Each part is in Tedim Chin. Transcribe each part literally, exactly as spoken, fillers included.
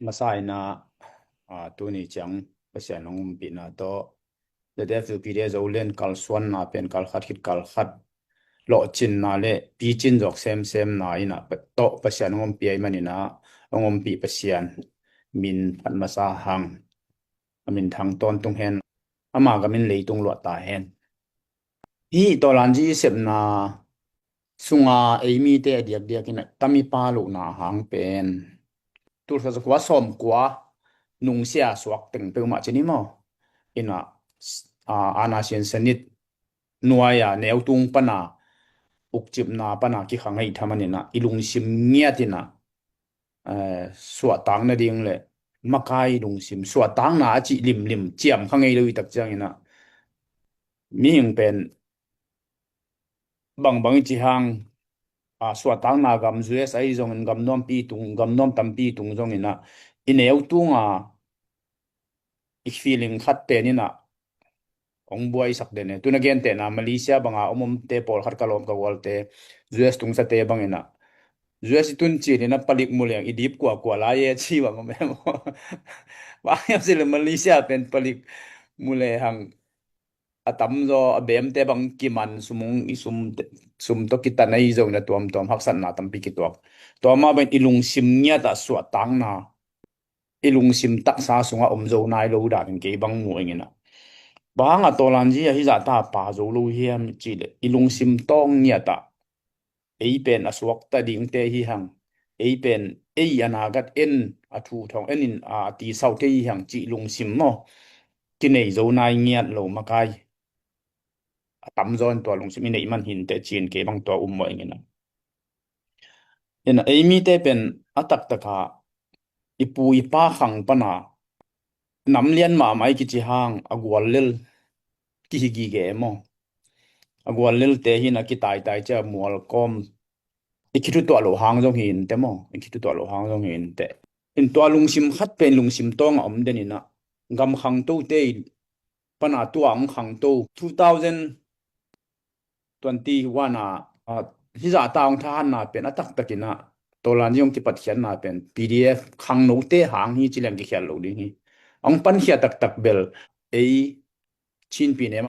Masa in ah, ah, tuni ciang Pasian hong umpihna tawh ZFUPDF Zoland kalsuanna pen kalkhat khit kalkhat lawhcinna le picin zawk semsemna in ah pa-, tawh Pasian hong umpih ahih manin ah, hong umpih Pasian min phat masa hang, a minthang tawntung hen, ama gam in leitung luah ta hen. Hih Tawlanzi i sepna sunga ei mite a diakdiak in ah tamipa lohna hang pen tulkhat zakua sawmkua nungsia suak teng peuhmah ci ni maw? In ah, a, Anasian Sanit nuai-a neutung pana, ukcipna pana kikhang ahih tham manin ah i lungsim ngiat in ah, eh, suahtak nading le makai lungsim, suahtakna a cih limlim ciam kha ngei lo i tak ciangin ah mihing pen bangbang i ci hang, a, suahtakna gam U S ahi zongin, gam nuampi tung, gam nuam tampi tung zongin ah i neutung a i feeling khat pen in ah hong buaisak den e. Tuna gentehna Malaysia banga om omte pawlkhat ka lawm ka gualte U S tungsate bangin ah U S i tun cin in ah palik mu leng i dip kuakua lai e ci bang om em? Bang hiam cih leh Malaysia pen palik mu lehang a tamzaw a bemte bang kiman sum hong i sum, sum tawh kitan ahi zongin a tuamtuam haksatna tampi kituak. Tua mah bangin i lungsim ngiat ah suahtakna, i lungsim taksa sungah om zo nai lo danin kei bang mu ing in ah. Bang hangah Tawlanzi a hih zahta pha zo lo hiam cih leh i lungsim tawng ngiat ah ei pen a suakta dingte hi hang, ei pen ei a nagat en a thu thawng en in a tisau thei hi hang cih lungsim maw? Kinei zo nai ngiat lo makai. A tamzaw in tua lungsim i neih man hi inteh ci-in kei bang tua um mawh ing in ah. In ah ei mite pen a taktak a i pu i pa khang pana nam lian mahmah i kici hang a guallel kihi gige e maw? A guallelte hi in ah kitaitai cia mualkawm i khithutuah loh hang zong hi inteh maw? I khithutuah loh hang zong hi inteh. In tua lungsim khat pen lungsim tawng a om den in ah gam khangtote i pana tua hong khangto two thousand twenty-one a, a, hih zahta hong thahatna pen a taktak in ah Tawlanzi hong kipatkhiatna pen P D F khangnote hang hi ci leng kikhial lo ding hi. Hong pankhia taktak bel ei Chin P N M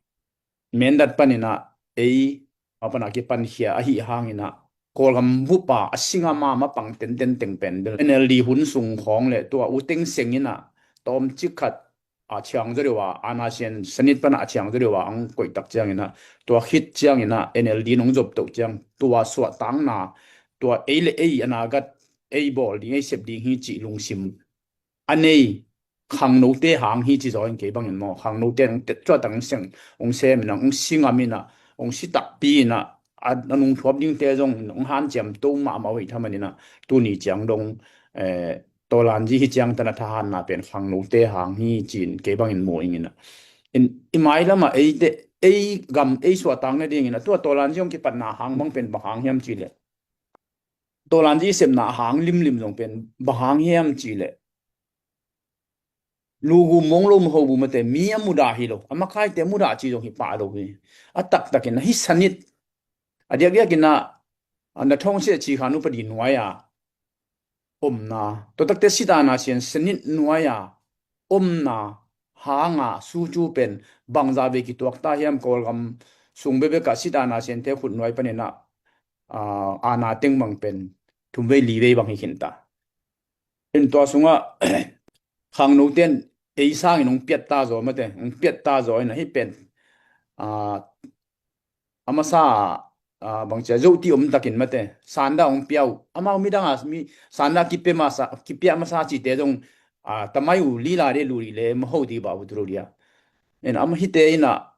mandat panin ah ei a pana kipankhia ahih hangin ah Kawlgam vupa a singa mama pang tenten teng pen bel N L D hun sung khawng le tua U Thein Sein in ah tawmcik khat a ciang zaw deuh a, Anasian Sanit pana a ciang zaw deuh a hong koih tak ciangin ah, tua khit ciangin ah N L D in hong zop toh ciang, tua suahtakna, tua ei le ei a nagat ei bawl ding, ei sep ding hi cih lungsim a nei khangnote hang hi ci zaw in kei bangin maw, khangnote in hong tet cuahtak hong seng, hong sem in ah, hong singam in ah, hong si takpi in ah, a, a nungthuap dingte zong hong hanciam to mahmah uh ahih tham manin ah, tuni ciang dong, eh, Tawlanzi hih ciangtan a thahatna pen khangnote hang hi ci-in kei bangin mu ing in ah. In, i mailam ah eite, ei gam, ei suahtak nadingin ah, tua Tawlanzi hong kipatna hang bang pen bang hang hiam cih leh, Tawlanzi sepna hang limlim zong pen bang hang hiam cih leh, lugu mong lo maho bu mate mi a mudah hi lo, a makaite mudah ci zong hi pah lo hi. A taktakin ah hih Sanit a diakdiakin ah, a na thong sia ci khan upadi nuai a omna, tua takte Sit Anasian Sanit nuai a omna hanga sucu pen bangzah vei kituak ta hiam? Kawlgam sung bekbek ah Sit Anasiante khut nuai panin ah, a, ana teng bang pen thum vei li vei bang hi khin ta. In tua sungah khangnote in ei sangin hong piat ta zaw mate, hong piat ta zaw in ah hih pen, a, a masa, a, bangcia zohti om takin mate, sanda hong pia uh. Amau midang a mi sanda kipia masa, kipia masa cite zong, a, tamai uh lila de luri le maho di ba uh tu lo dia. In ama hite in ah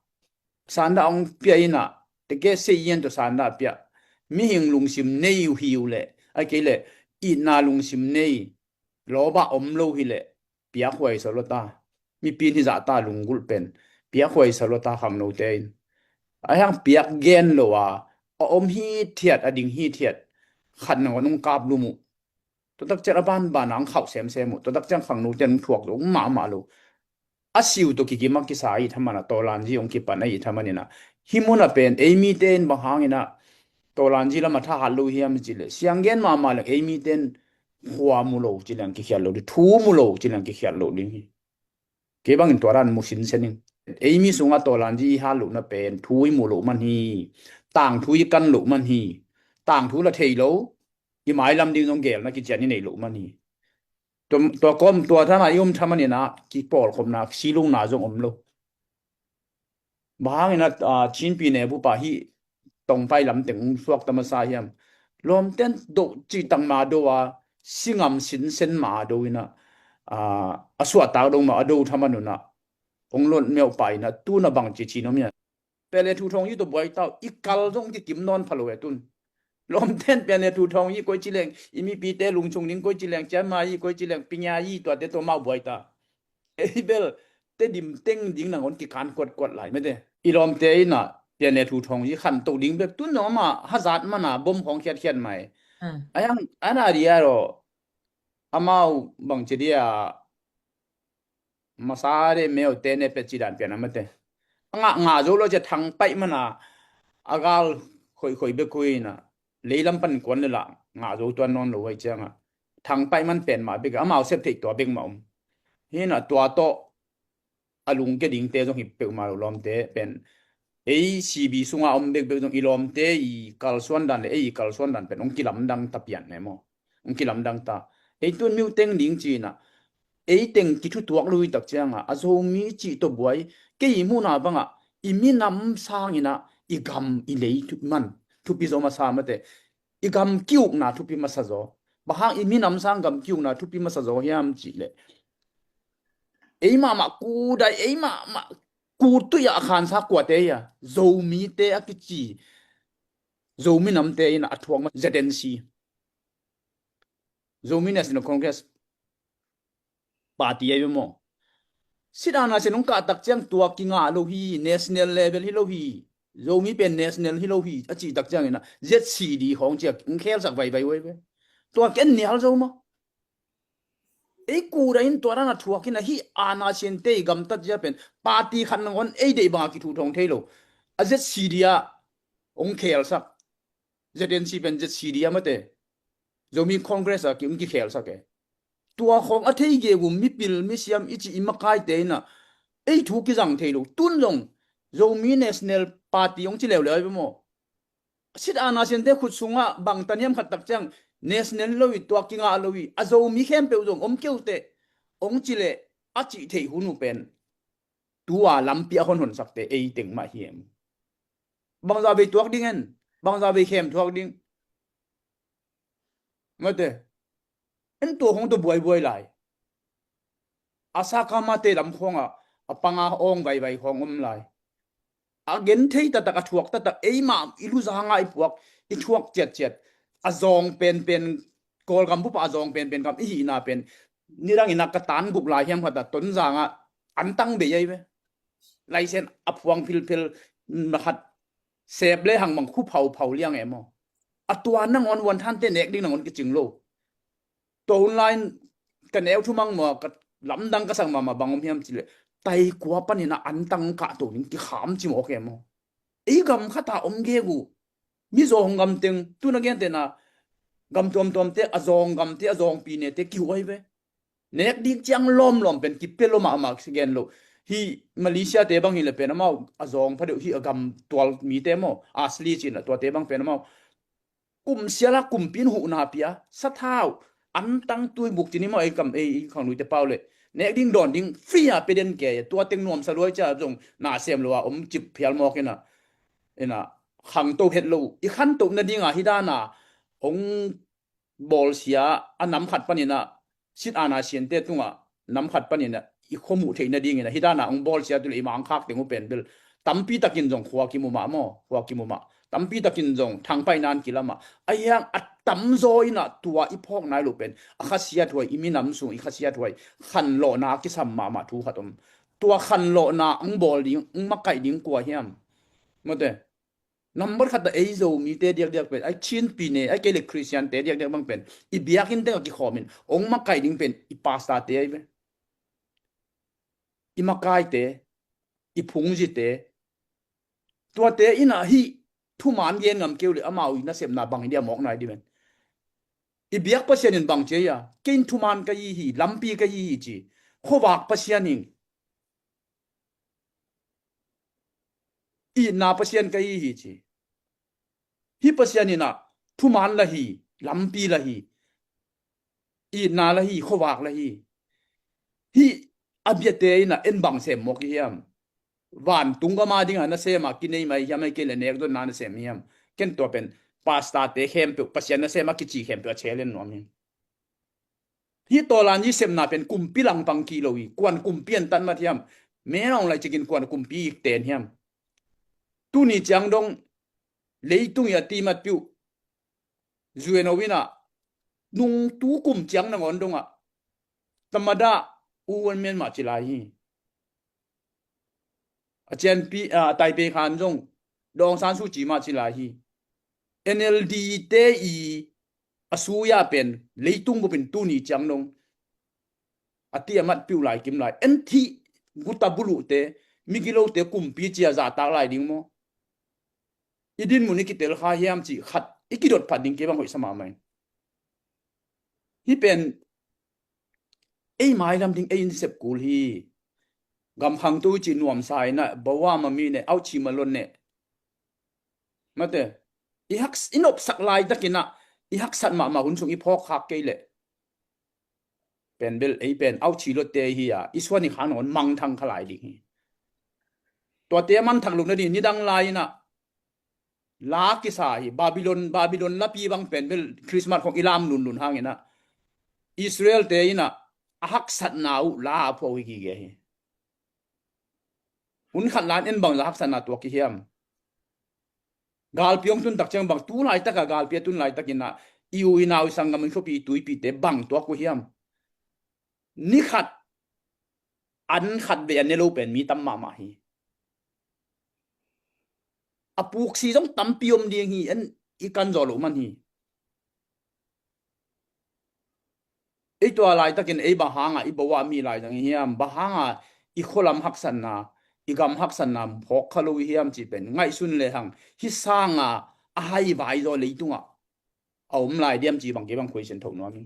sanda hong pia in ah, teke sei ian tawh sanda pia. Mihing lungsim nei uh hi uh leh, a kei leh itna lungsim nei, lawbah om lo hi leh, piakhuai sa lua ta. Mipi in hih zahta lunggulh pen piakhuai sa lua ta khangnote in. A hiang piak gen lo a, a om hithiat, a ding hithiat khat nangawn hong kap lum uh. Tua tak ciang a banban a hong khauh semsem uh. Tua tak ciang khangnote in hong thuak zo mahmah lo. A siu tawh kikim a kisa ahih tham manin ah, Tawlanzi hong kipan ahih tham manin ah, hih mun ah pen ei mite in bang hangin ah Tawlanzi lam a thahat lo hiam cih leh, siang gen mahmah leng ei mite in khua mu lo ci leng kikhiat lo ding, thu mu lo ci leng kikhiat lo ding hi. Kei bangin tua dan mu sinsen ing. Ei mi sungah tawlanzi i hat lohna pen thu i muh loh man hi. Tangthu i kan loh man hi. Tangthu la thei lo, i mailam ding zong gelna kician i neih loh man hi. Tua, tua kawm tua thana i um tha manin ah kipawlkhopna silungna zong om lo. Bang hangin ah, ah, Chinpi ne bupa hih tongpai lam teng suak ta masa hiam? Lawmten do cih tang ma do a, singam sinsen ma do in ah, ah, a suahtak dong ma a do tha man un ah, ong lot meuh pa in ah, tuna bang ci ci nom hiam? Pele thu thong i to buai tau, i kal zong kikim nawn pha lo e tun. Lawmten pele thu thong i koi ci leng, i mipite lungchung ding koi ci leng, cian ma i koi ci leng, pingia i tuate to mau buai ta. Ei bel, te dim teng ding nangon kikan kuat kuat lai mete. I lawmte in ah, pian le thu thong i khan to ding bek tun zong ama hazat mana bom khong khiat khiat mai. Hmm. Ayang, ana ria ro, amau bang ci dia, masa de meu te ne pet ci dan pian amate. Nga, nga zo lo cia thang pai mana, a gal khoi khoi bek khui na. Leilam pan kuan le la, nga zo tuan nawn lo hoi cianga. Thang pai man pen ma bek, amau sep thei tua bek ma um. Hina tua to, a lungke dingte zong hi peuhmah lo lawmte pen. Ei C B sunga om bekbek zong i lawmte i kalsuan dan le ei i kalsuan dan pen ong kilamdang ta pian ne maw? Ong kilamdang ta. Ei tun miu teng ding cina. Ei teng kithutuak lui tak cianga a Zomi cih to buai. Kei i muna banga i minam sangina i gam i lei man thupi zo masa mate. I gam kiukna thupi masa zaw. Bang hang i minam sang gam kiukna thupi masa zaw hiam cih leh, ei mahmah kudai, ei mahmah kutui a khansa kuate ia, Zomite a kici, Zomi namte in a thuak ma Z N C. Zomi National Congress party ahi ve maw? Sit ana se nong kah tak ciang tua kingah lo hi, national level hi lo hi. Zomi pen national hi lo hi, a cih tak ciangin a Z C D khawng ciak ong khelsak vaivai uh ahi ve. Tua ken nial zo maw? Ei kura in tua dan a thuak in a hih ana siante i gamtat zia pen party khat nangawn ei deih banga kithuh thawng thei lo. A Z C D a ong khelsak. Z N C pen Z C D a mate. Zomi Congress a ki, ong kikhelsak e. Tua khawng a thei gegu mipil misiam i ci i makaite in a ei thu kizang thei lo. Tun zong Zomi National Party ong ci leuleu ahi ve maw? Sit ana siante khut sungah bang taniam khat tak ciang national hi lo hi, tua kingah lo hi, a Zomi khempeuh zong om keu teh ong ci leh a cih theih hun uh pen tua lampi a honhonsakte ei teng mah hi em. Bangza vei tuak ding en, bangza vei khem thuak ding. Mate, en tua khong tua buaibuai lai. A saka mate lam khong a, a panga awng vaivai khong om lai. A gen thei taktak, a thuak taktak, eimah i luzanga i puak, i thuak ciatciat. A zawng penpen, Kawlgam bupa a zawng penpen gam i hihna pen. Nidang ina ka tan guk lai hiam khata, Tonzanga an tang bei ai ve. Laisen a phuang philphil, na khat sep le hang mang khu phauphau liang e maw? A tua nangawn vuanthante nek ding nangawn kicing lo. Tua hun lai-in ka neu thumang maw, ka lamdang ka sak mahmah bang om hiam cileh, taikua panin a antang kah to ding kikham ci mawk e maw? Ei gam khata om gegu. Mizawng gam teng, tuna gentehna gam tuamtuamte, a zawng gamte, a zawngpi nete kihuai ve. Nek dik ciang lawmlawm pen kipia lo mahmah si gen lo. Hih Malaysia te bang hileh pen amau a zawng phadeuh hih a gam tual mite maw, asli cina tuate bang pen amau kum siala kumpi in huhna pia, sathau antang tui buk cini maw, ei kam ei khangluite pau leh nek ding dawn ding free a pia den ke, tua teng nuamsa luai cia zong na sem lo a om cip phial mawk ina, ina khangto het lo. I khantoh nadinga hih dana ong bawlsia a nam khat panin a sit ana siante tungah nam khat panin a i khuamuh theih nadingin a hih dana ong bawlsia tu le i mangkhak teng uh pen bel tampi takin zong khua kimu mah maw, khua kimu mah. Tampi takin zong thangpaihna an kilam ah. A hiang a tamzaw in a tua i phawk nai loh pen a khasiat huai, i minam sung i khasiat huai khanlawhna a kisam mahmah thu khat om. Tua khanlawhna ong bawl ding, ong makaih ding kua hiam? Mate. Nambat khat a ei Zomite diakdiak pen, ai Chinpi ne, ai kei le Khristiante diakdiak bang pen i biakinn teng a kikhawmin ong makaih ding pen i pastorte ai ve. I makaite, i phungzite, tuate in a hih thuman gen ngam keu le amau i nasepna bang hi dia mawk nai di pen. I biak Pasian in bang ci a, kei in thuman ka hi hi, lampi ka hi hi ci. Khuavak Pasian in, itna Pasian ka hi hi ci. Hih Pasian in ah thuman la hi, lampi la hi, itna la hi, khuavak la hi. Hih a biate in ah en bang sem mawk i hiam? Vantung gam a ding a nasem a kinei mai hiam, ahih kei leh nekdonna nasem hiam? Ken tua pen pastor-te khempeuh, Pasian nasem a kici khempeuh a challenge nuam hi. Hih tawlanzi sepna pen kumpi langpang kilo hi. Kuan kumpi an tan mat hiam? Mel hong lai cikin kuan kumpi i ten hiam? Tuni ciang dong leitung i a ti mat piuh, U N O in ah nungtu kum ciang nangawn dong ah tamada u an men mah ci lai hi. A cianpi, a, Taipei khan zong Daw Aung San Suu Kyi mah ci lai hi. N L D te i a sui a pen leitung bup in tuni ciang dong a ti a mat piuh lai kim lai. En thih guta buluhte, migilote kumpi ci a zahtak lai ding maw? I dinmun i kitel kha hiam cih khat i kidot phat ding kei bang hoihsa mahmah in. Hih pen ei mailam ding ei in sep kul hi. Gam khangto i cih nuamsa in ah, bawa mami ne, auchi malon ne. Mate, i hak, i nopsak laitakin ah i haksat mahmah hun sung i phawk khak kei leh pen bel ei pen auchi lotte hi a, i suan i khan hong mangthang kha lai ding hi. Tuate a mangthang loh nading nidang lai in ah la kisa hi. Babylon, Babylon lapi bang pen bel Christmas khong i lam lunlun hangin ah Israel-te in ah a haksatna uh la a phuah uh hi gige hi. Hun khat la in en bang za haksatna tuak i hiam? Galpi hong tun tak ciang bang, tu laitak a galpi a tun laitakin ah i u i nau i sanggam i khuapi i tuipite bang tuak uh hiam? Ni khat an khat vei a ne lo pen mi tam mahmah hi. A puksi zong tampi om ding hi, en i kan zaw loh man hi. Ei tua laitakin ei bang hangah i bawa mi lai zang i hiam? Bang hangah i khualam haksatna, i gam haksatna phawk kha lo i hiam cih pen ngaihsun lehang hih sanga a hai vai zaw leitungah a om lai diam cih bang kei bang question tho nuam hi.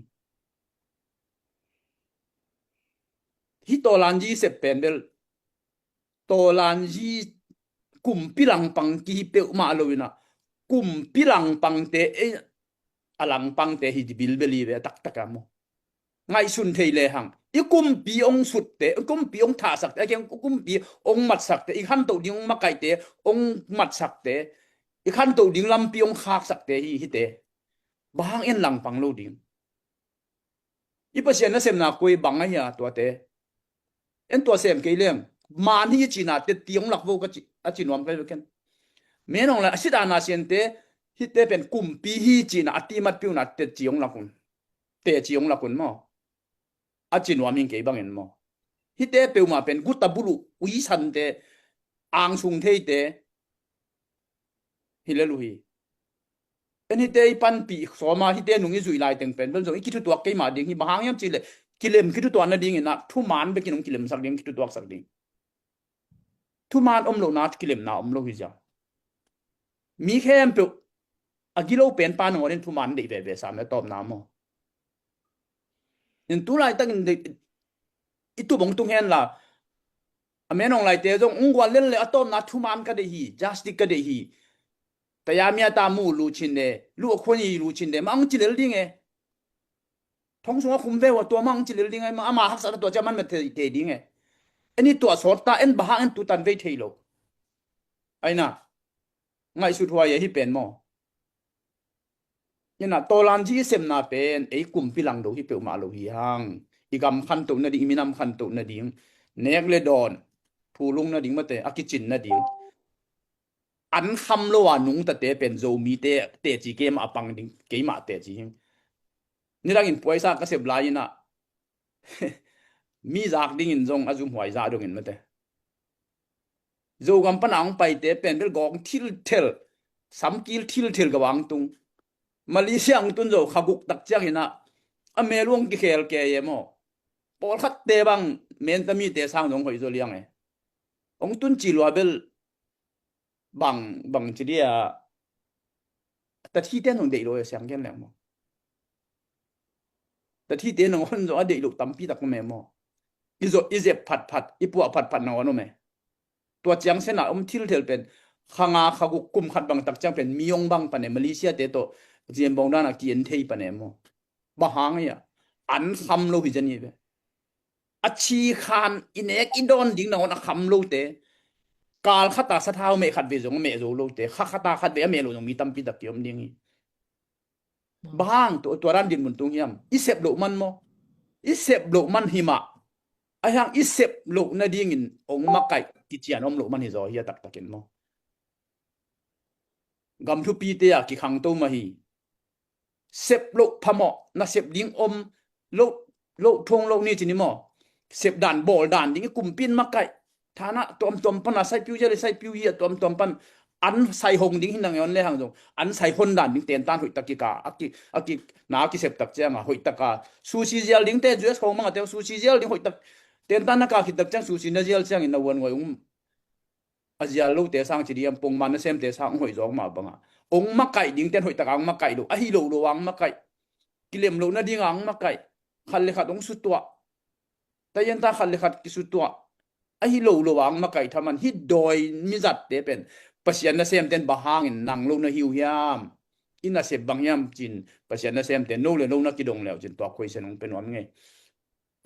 Hih tawlanzi sep pen bel tawlanzi kumpi langpang kihi peuhmah lo in ah kumpi langpangte, ei a langpangte hi bilbel hi ve a taktak a maw? Ngaihsun thei lehang i kumpi hong sutte, i kumpi hong thahsakte, a keng kumpi hong matsakte, i khantoh ding hong makaihte, hong matsakte, i khantoh ding lampi hong khaksakte hi hite. Bang hang en langpang lo ding? I Pasian nasemna koi bang ahi a tuate? En tua sem kei leng man hi cihna tetti hong lak vo ka ci, a ci nuam ka hi ve ken. Men hong la a sit a na siante hite pen kumpi hi cihna a ti mat piuhna tetti hong lak un. Teci hong lak un maw? A ci nuam hing kei bangin maw? Hite peuhmah pen guta buluh uisante, angsung theite hi lel uh hi. En hite i panpih sawma hite nung i zuih laiteng pen bel zong i kithutuak keimah ding hi. Bang hang hiam cihleh kilem kithutuak nadingin ah thuman bekin hong kilemsak ding, kithutuaksak ding. Thuman om lohna kilemna om lo hi zia. Mi khempeuh a gilo pen pa nangawn in thuman deih veve sam le tawpna maw? In tu laitakin i tup hong tung henla a men hong laite zong hong guan lel le a tawpna thuman ka deih hi, justice ka deih hi. Tayamia ta mu luchin de, lu a khuani luchin de ma hong ci lel ding e. Thong sungah khum ve uh a tua mang ci lel ding ai ma, ama haksatna tua cia man met thei, thei ding e. En i tua sawt ta, en bang hang en tutan vei thei lo. Aina ngaihsut huai ahi pen maw? Ina tawlanzi i semna pen ei kumpi langdo hi peuhmah lo hi hang. I gam khantoh nading, i minam khantoh nading, nek le dawn, phulung nading mate a kicin nading. An kham lo a nungtate pen Zomite teci keimah a pang ding, keimah teci hi. Nidangin puaisa ka sep lai-inah mi zak dingin zong a zumhuai zah dongin mate. Zogam pana hong paite pen bel gawng thilthel, samkil thilthel ka vang tung. Malaysia hong tun zo kha guk tak cianginah a mel uh hong kikhel kei e maw? Pawlkhatte bang menta mite sang zong hoih zo liang e. Hong tun ci lua bel bang, bang ci dia, tathite nong deih lo e siang gen leng maw? Thite nangawn zong a deih loh tampi tak om e maw? I zep phatphat, i puah phatphat nangawn om e. Tua ciang sena om thilthel pen kha nga kha guk kum khat bang tak ciang pen miyong bang pan e, Malaysia te tawh ziembawng dana ki-en thei pan e maw? Bang hang hia? An kham lo hi zia ni ve. A chi khan i nek i dawn ding nangawn a kham lote, kal khata sathau meh khat ve zong a meh zo lote, kha khata khat ve a meh lo zong mi tampi tak ki om ding hi. Bang hang tua dan dinmun tung hiam? I sep loh man maw? I sep loh man hi mah. A hiang i sep loh nadingin ong makaih kician om loh man hi zaw hi a taktakin maw? Gam thupite a kikhangto mah hi. Sep loh phamawh, na sep ding om loh, loh thong loh ni ci ni maw? Sep dan bawl dan ding i kumpi in makaih. Thana tuamtuam pan a saipiu zia le saipiu hi a tuamtuam pan an sai hong ding hi nangawn le hang zong an sai hon dan ding tentan hoihtak kika a ki, a ki, na kisep tak cianga hoihtak a sushi zial dingte, U S khong mang a te sushi zial ding hoihtak tentan na ka khit tak ciang sushi na zial ciangin na uan ngoi ung a zial lote sang ci diam pongman nasemte sang hoih zawk mah banga ong makaih ding ten hoihtaka ong makaih lo, ahi lo lo ang makaih, kilem loh nadinga ong makaih, khat le khat ong sutuah, taiyanta khat le khat kisutuah, ahi lo lo ang makaih thaman hi dawi mizatte pen Pasian nasemten bang hangin nang lo na hiu hiam? I nasep bang hiam cin Pasian nasemten no le no na kidong leu cin tua question ong pe nuam ngei.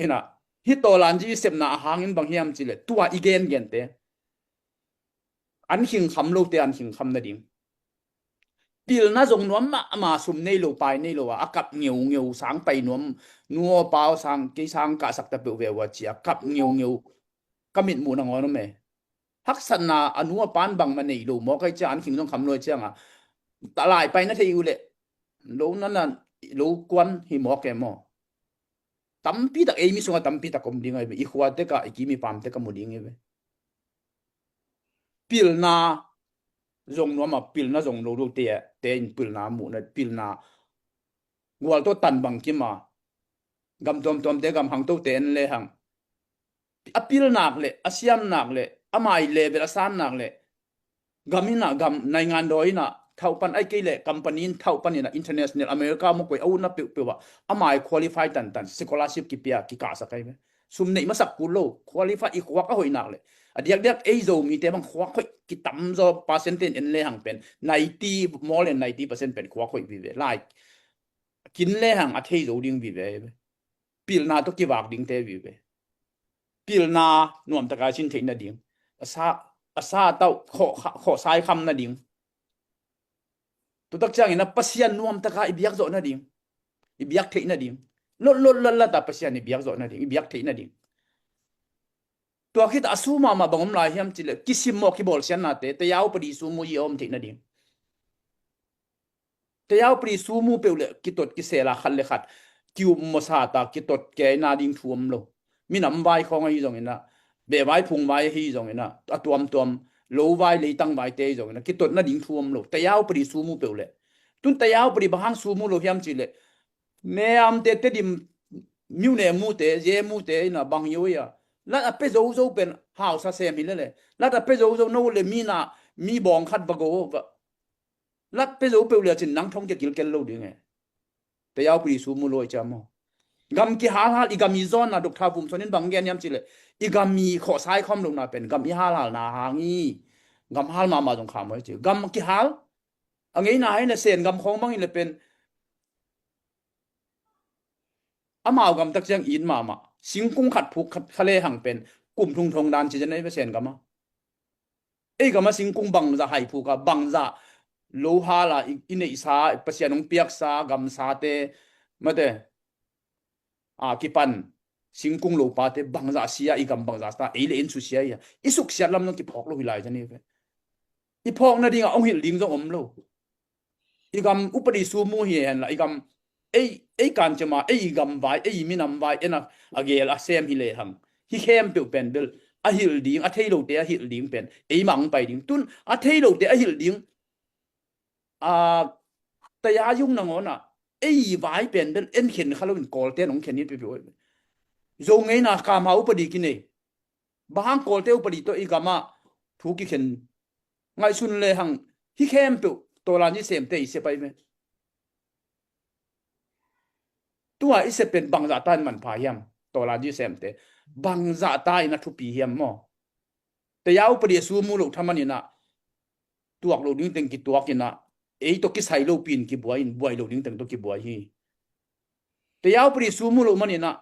Ina, hi tawlanzi i sepna a hangin bang hiam cile tua i gengente an khingkham lote an khingkham nading. Pilna zong nuam mahmah, sum nei lo pai nei lo a a kap ngeungeu, sang pai nuam, nuaw pau sang kei sang kahsak ta peuh ve ua cia kap ngeungeu ka mitmuh nangawn om e. Haksatna a nu a pan bangmah nei lo mawk ai cia an khing zong kham lo ai cianga talai pai na thei uh leh lo nana lo kuan hi mawk e maw? Tampi tak ei mi sunga tampi tak om ding ai ve. I khua teka i kim i pam teka mu ding ai ve. Pilna zong nuama pilna zong lo lo te te in pilna muhna pilna gual tawh tan bang kima gam tuamtuamte gam hangtote en le hang a pilnak le a siamnak le a mai level a sannak le gam ina gam naingan dawi ina thauh pan ai kei le company in thauh pan ina international America mukoi a utna peuhpeuh ah a mai qualify tantan scholarship kipia kikahsak ai ve. Sum neih masak kul lo qualify i khuak a hoihnak le a diakdiak ei Zomite bang khuak hoih kitamzaw percent ten en le hang pen ninety more than ninety percent pen khuak hoih vive lai kin le hang a thei zo ding vive. Pilna tawh kivak dingte vive. Pilna nuamtaka sin theih nading a sa a sa tauh khawhsai kham nading. Tutak ciangin a Pasian nuamtaka i biak zawh nading i biak theih nading. Lot lot lat lata Pasian i biak zawh nading i biak theih nading. Tua khita a su mahmah bang om lai hiam cile kisim maw kibawlsiatnate tayau padi sumu i a om theih nading. Tayau padi sumu peuh le kitot kisela khat le khat kiup mawsata kitot keina ding thu om lo. Minam vai khawng ahi zongina behvai phungvai ahi zongina a tuamtuam lo vai leitang vaite ahi zongina kitot nading thu om lo tayau padi sumu peuh le. Tun tayau padi bang hang sumu lo hiam cile neamte tedim miu ne mute ze mute ina bang hi oi a lat a pe zozo pen hausa sem hi lele lat a pe zozo no le mina mi bawng khat va go va lat pe zo peuh le cin nang thong kia kilkel lo ding e. Tayau padi sumu lo i cia maw? Gam kihalhal i gam i zawnna dok tha vum sonin bang gen hiam cile i gam i khawhsai khawm lona pen gam i halhalna hang i gam hal mahmah zong kha maw i ci gam kihal a ngeina hai na sen gam khawng bangin le pen amau gam tak ciang it mahmah singkung khat phuk khat khale hang pen kum thung thong dan ci zen ei ve sen gama. Ei gama singkung bangza hai phuka bangza lo hala i neihsa Pasian hong piaksa gamsate mate a kipan singkung lopate bangza sia i gam bangza sa ei le in su sia ia i suksiat lam zong kiphawk lo hi lai zan hi ve. I phawk nadinga hong hilh ding zong om lo. I gam upadi sumu hi henla i gam ei ei kancema ei i gam vai ei i minam vai ena a gel a sem hi le hang hi khempeuh pen bel a hilh ding a thei lote a hilh ding pen ei mah hong pai ding tun a thei lote a hilh ding. A taya yung nangawna ei vai pen bel en khen kha loin kawlte nong khen hi pipi oi. Zo ngeina kama upadi kinei bang hang kawlte upadi tawh i gama thu kikhen ngaihsun le hang hi khempeuh tawlan i semte i se pai ve. Tua i sep pen bangzah ta in manpha hiam? Tawlan i semte bangzah ta in a thupi hiam maw? Tayau padi a su mu loh thaman in ah tuak loh ding teng kituak in ah, ei tawh kisai lopi in kibuai in, buai loh ding teng tawh kibuai hi. Tayau padi su mu loh man in ah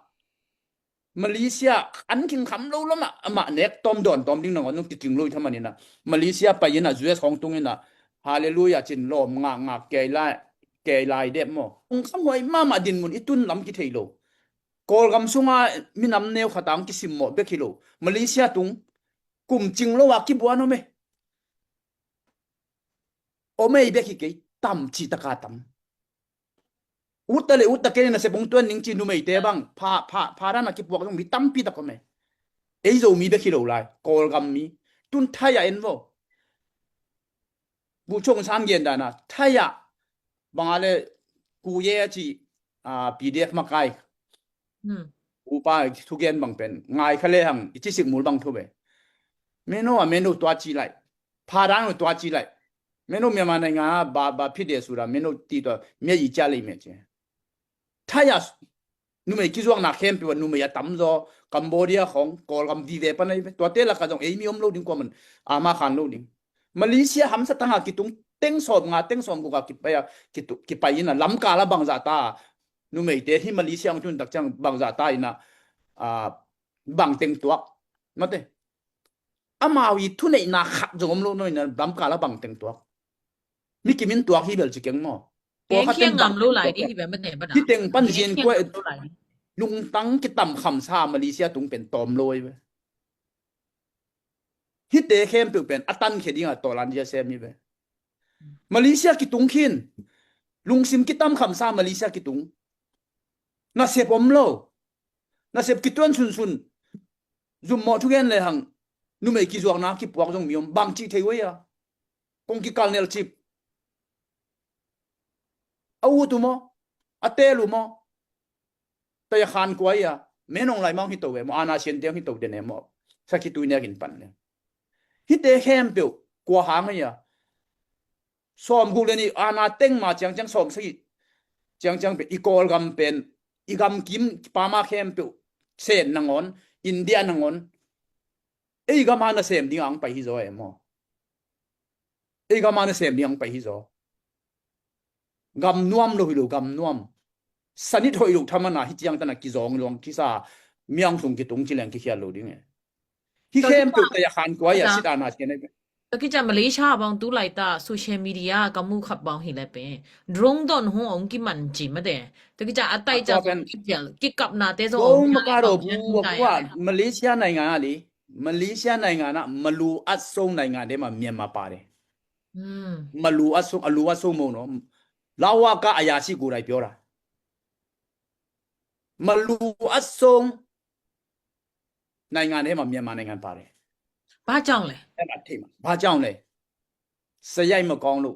Malaysia an khingkham lo lo mah, amah nek tawm dawn tawm ding nangawn nung kiking lo i thaman in ah Malaysia pai in ah U S hong tung in ah Hallelujah cin lawm ngakngak kei lai, kei lai dep maw? Hong khamhuai mahmah dinmun i tun lam kithei lo. Kawlgam sunga minam neu khat ang kisimmawh bek hi lo. Malaysia tung kum cing lo a kibuan om e. Om ei bek hi kei, tam ci taka tam. Utta le utta kei na se bung tuan ning ci numeite bang pha pha pha dan a kipuak zong mi tampi tak om e. Ei Zomi bek hi lo lai, Kawlgam mi. Tun Thai a en vo. Bu chung san gen dana Thai a bang a le ku ye a ci, a, P D F makai. Hmm. Upa thugen bang pen ngai kha le hang i ci sik mul bang thu ve. Meno a meno tua ci lai. Pha dan tua ci lai. Meno Myanmar naingan a ba ba phi de su da meno ti tua mia i cia lei me ce. Thai a numei kizuakna khempeuh a numei a tamzaw Cambodia khong Kawlgam vive pan a hi ve. Tuate laka zong ei mi om lo ding kuaman ama khan lo ding. Malaysia hamsa tanga kitung teng sawm nga teng sawm guk a kipai a kitu- kipai in a lamkal a bangzah ta numeite hi Malaysia ang tun tak ciang bangzah ta in a, a, bang teng tuak. Mate. Amau i thuneihna khat zong om lo no in a lamkal a bang teng tuak. Mi kimin tuak hi bel ci keng maw? Keng pawlkhat khiang teng ngam bang lo teng lai tuak di hi bel mate bana. Hi teng pan keng zian khiang kuai ngam lo lai di. Lungtang kitam khamsa Malaysia tung pen tawm lo ai ve. Hite khempeuh pen a tankhia dingah tawlan zia sem hi ve. Malaysia kitung khin. Lungsim kitam khamsa Malaysia kitung. Nasep om lo. Nasep kituan sunsun. Zummawh thugen le hang. Numei kizuakna kipuak zong mi om bang cih thei uai a. Kong kikal nel cip. A ut u maw? A tel u maw? Taya khan kuai a. Menong lai mang hi to ve maw? Ana sian tiang hi to den e maw? Sakhi tui nek in pan le. Hite khempeuh kua hang hi a. Sawm guk le ni ana teng ma ciangciang sawm sakhi ciangciang pen i Kawlgam pen i gam kim pama khempeuh Sen nangawn, India nangawn. Ei gam a nasem ding ang pai hi zaw e maw? Ei gam a nasem ding ang pai hi zaw. Gam nuam lo hi lo, gam nuam. Sanit hoih lo thamana hi ciang tana kizawng luang kisa miang sung kitung ci leng kikhial lo ding e. Hi khempeuh taya khan kuai a sit ana sian e. Takica Malaysia bang tu lai ta social media ka mu khap bang hi le pe. Drone don hong ong kiman ci mate. Takica a tai ca zong kikapna te zong ong maka ro bu wa Malaysia naingan a li. Malaysia naingan a malu at song naingan de ma Myanmar pa de. Malu at song, alu at song mo no. Lawa ka aya si gu lai pyo ra. Malu at song naingan de ma Myanmar naingan pa de. Ba chang le. Ba chang le. Sayai ma kong lo.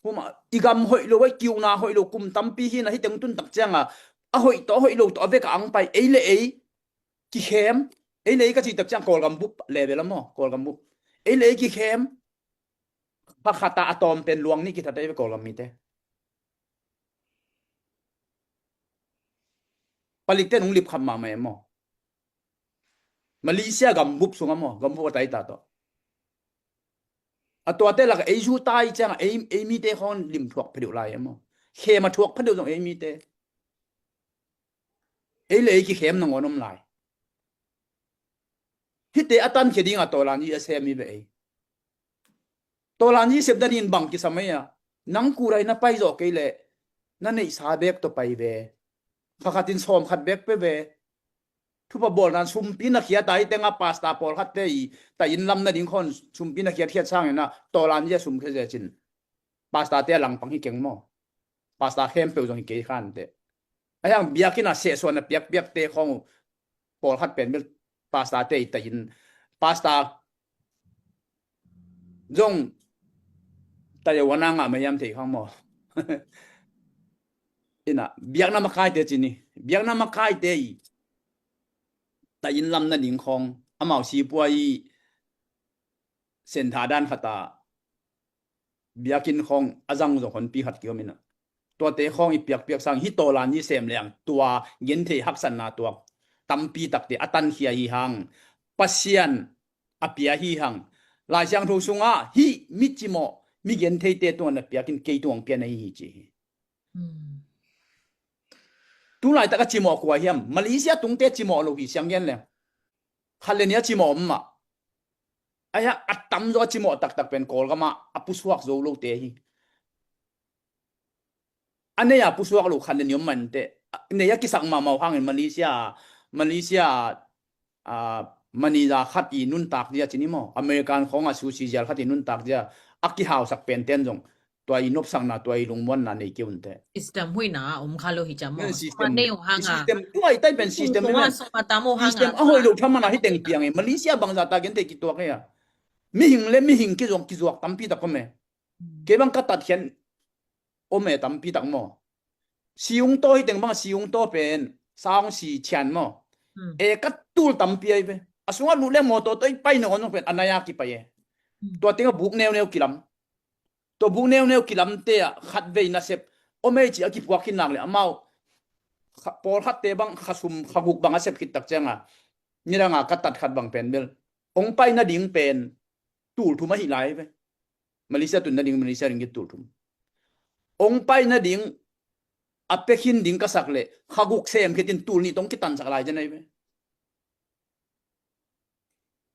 Huma, i gam hoih lo, i kiuna hoih lo, kum tampi hi na hi teng tun tak cianga a hoih tawh, a hoih lo tawh a veka ang pai, ei le ei kikhem, ei le ei ka ci tak ciang Kawlgam bup level a maw, Kawlgam bup. Ei le ei kikhem, pakhata a tawm pen luang ni kithat ei ve Kawlgam mite. Palikte nung lip kham mahmah e maw? Malaysia gambup sunga maw, gambup a taita tawh. A tuate laka ei zu tai cianga ei, ei mite khong lim thuak phadeuh lai e maw? Khem a thuak phadeuh zong ei mite. Ei le ei kikhem nangawn om lai. Hite a tankhia dinga tawlan i a sem i ve ei. Tawlan i sep danin bang kisam ei a. Nang kurai na pai zawh kei leh na neihsa bek tawh pai ve. Pakhatin sawm khat bek pe ve. Thupha bawlnan sumpi na khiat a hi tenga pasta pawlkhatte i ta inn lam nading khon sumpi na khiatkhiat sangin a tawlan i a sum khia zia cin. Pasta te a langpang hi keng maw? Pasta khempeuh zong hi kei khan te. A hiang biakinn a sehsuan a piakpiak te khong uh pawlkhat pen bel pasta te i ta in pasta zong ta ya wana nga ma yam thei khang maw? Ina biakna makai te cini biakna makai te i ta in lam nading khong amau si pua i sen tha dan khata biakinn khong a zang zong honpi khat kiom ina. Tuate khawng i piakpiak sang hi tawlan i sem leng tua genthei haksatna tuak tampi takte a tankhia hi hang. Pasian a pia hi hang. Lai Siangtho sungah hih mi cimawh, mi gentheite tungah na piakin kei tungah pia na hi hi ci hi. Hmm. Tulaitak a cimawh kua hiam? Malaysia tungte cimawh lo hi siang gen leng. Khat le nih a cimawh om mah. Aia a tamzaw a cimawh taktak pen Kawlgamah a pusuak zo lote hi. A nei a pusuak lo khat le nih om mah inteh. Nei a kisak mahmah uh hangin Malaysia, Malaysia, ah, manager khat i nuntak zia ci ni maw? American khawngah sushi zial khat i nuntak zia a kihausak penten zong tua i nopsakna, tua i lungmuanna nei kei unteh. System huihna a om kha lo hi ciam maw? System, nei uh hanga system, tua i tai pen system a hoih lo thamana hi teng piang e. Malaysia bangzah ta genthei kituak e a. Mihing le mihing kizuak, kizuak tampi tak om e. Kei bang ka tatkhian om e tampi tak maw? Siung taw hi teng bang, siung taw pen sang si thian maw? E ka tul tampi ai ve. A sungah lut le mawtaw taw i pai nangawn zong pen a nai a kipai e. Tua tengah buk neuneu kilam. Tua buk neuneu kilamte ah khatvei nasep om ei ci a kipuak khin nak le amau pawlkhatte bang kha sum kha guk bang a sep khit tak cianga nidanga ka tat khat bang pen bel ong pai nading pen tul thum ahi lai ve. Malaysia tun nading Malaysia ringgit tul thum. Ong pai nading a pekhin ding ka sak le kha guk sem khitin tul nih tong kitansak lai zen ai ve.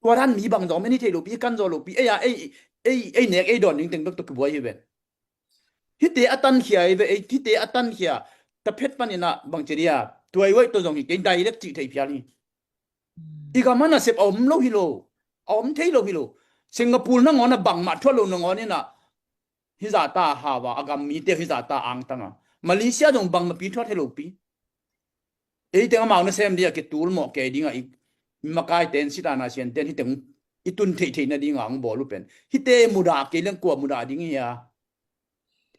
Tua dan mi bang zong meni thei lopi, i kan zaw lopi, ei a ei ei ei nek ei dawn ding teng bek tawh kibuai hi ven. Hite a tankhia hi ve, ei hite a tankhia. Ta phet panin ah bang ci dia tuai uaih tawh zong hi kei direct cih thei phial hi. I gam a nasep a om lo hi lo, a om thei lo hi lo. Singapore nangawn a bangmah thuah lo nangawn in ah hizahta hau a, a gam mite hizahta angtang a. Malaysia zong bangmahpi thuah thei lopi. Eiteng amau nasem dia kitul mawh kei dinga i makaite in sitana sianten hiteng i tun theihtheih nadinga ang bawl uh pen hite mudah kei leng kua mudah ding hi a.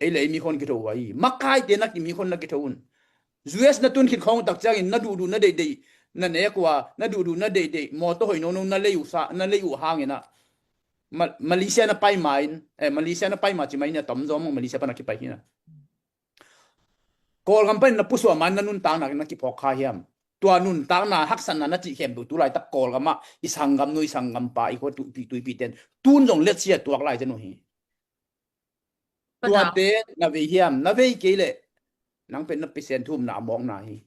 Ei le ei mikhon kitho uh ahi. Makaite na kimikhon na kitho un. U S na tun khit khawng tak ciangin na duhduh na deihdeih na nek uh a, na duhduh na deihdeih mawtaw hoih nono na lei uh sa, na lei uh hangin ah Ma-, Malaysia na pai ma in, eh, Malaysia na pai ma ci ma in a tom zom Malaysia pan a kipai hi na. Kawlgam pan na pusuah ma in na nuntakna na kiphawk kha hiam? Tua nuntakna haksatna na cih khempeuh tulaitak Kawlgamah i sanggamnu i sanggampa i khua tuipi tuipi ten tun zong letsia tuak lai zen uh hi. Tuate na vei hiam? Na vei kei leh nang pen na pisen thumna a mawkna hi.